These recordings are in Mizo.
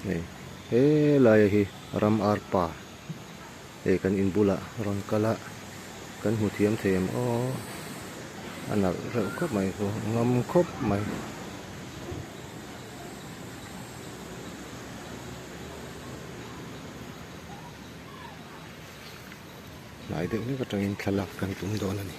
Hei helaia hi ram arpa hei kan in bulah rawn kal a kan hmu thiam thei em aw a nalh reuh khawp mai khu ngam khawp mai. Hnai deuh hlek atangin thlalak kan tum dawn a ni.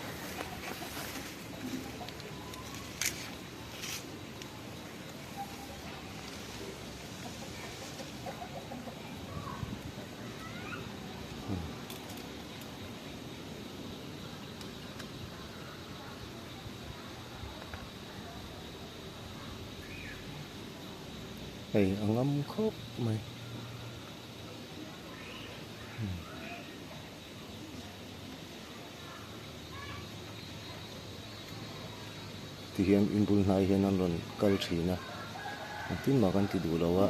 Hei a ngam khawp mai. Ti hian in bul hnai hian an rawn kal thin a engtin mah kan ti duh lo a.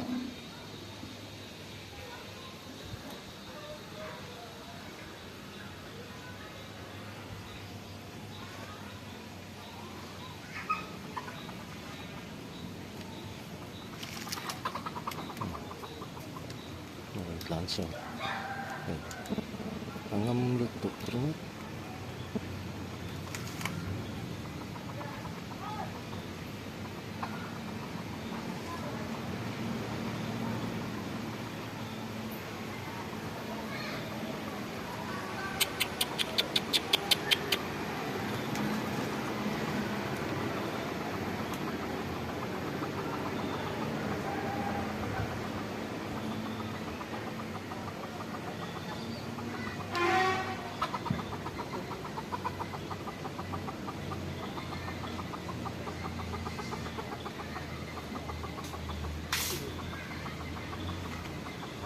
A rawn tlan chho hei a ngam lutuk ringawt.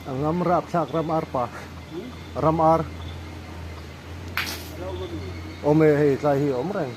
A ngam rap thlak ram ar pa ram ar awm e hei tlai hi a awm reng.